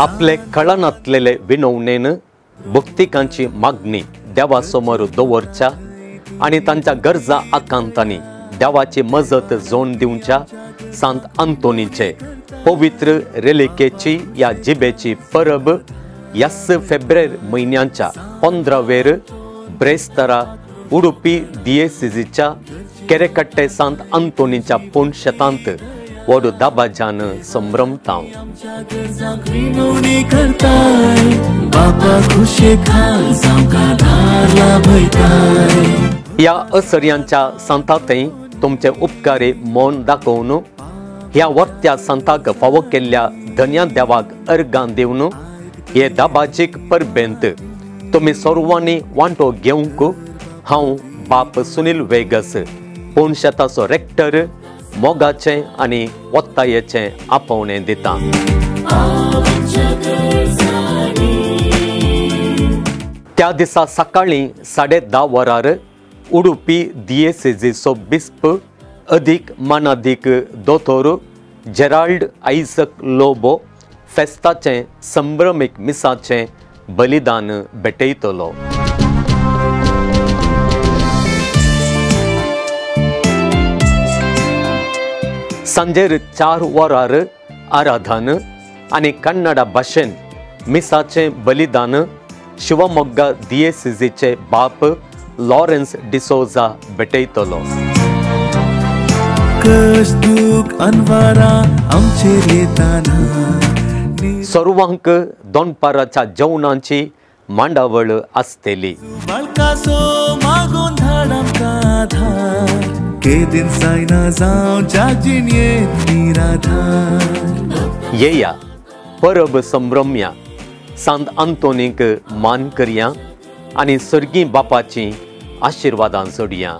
आपले कळनातलेले विनवणेन भक्तिकांची मागणी देवा समोर दवरच्या आनी तांच्या गरजा आकांतांनी देवाची मजत जोन दिवच्या सांत आंतोनीचे पवित्र रेलिकेची या जिबेची परब यास फेब्रेर म्हयन्याच्या 15वेर ब्रेस्तारा उडुपी दियेसिजीच्या केरेकट्टे सांत आंतोनीच्या पूण शेतांत व्हड दाबाज्यान संभ्रमता। ह्या असर्यांच्या सांतांतय तुमचे उपकारी मन दाखोवन ह्या वर्त्या सांताक फावो केल्ल्या धन्या देवाक अर्गां दिवन हे दाबाजीक परबेंत तुमी सर्वांनी वांटो घेवंक हांव बाप सुनील वेगस पूण शेताचो रेक्टर मोगाचें आनी ओत्तायेचें आपोवणें दिता। त्या दिसा सकाळीं 10:30 वरार उडुपी दियेसेजीचो बिस्प अधीक मानादीक दोतोर जेराल्ड आयझक लोबो फेस्ताचें संभ्रमीक मिसाचें बलिदान भेटयतलो। सांजेर 4 वरार आराधन आनी कन्नडा भाशेन मिसाचें बलिदान शिवमोग्गा दियेसिजीचे बाप लॉरेन्स डिसोजा भेटयतलो। सर्वांक दोनपाराच्या जेवणाची मांडावळ आसतली। येया परब संभ्रमया सांत आंतोनीक मान करया आनी सर्गी बापाची आशिर्वादां जोडया।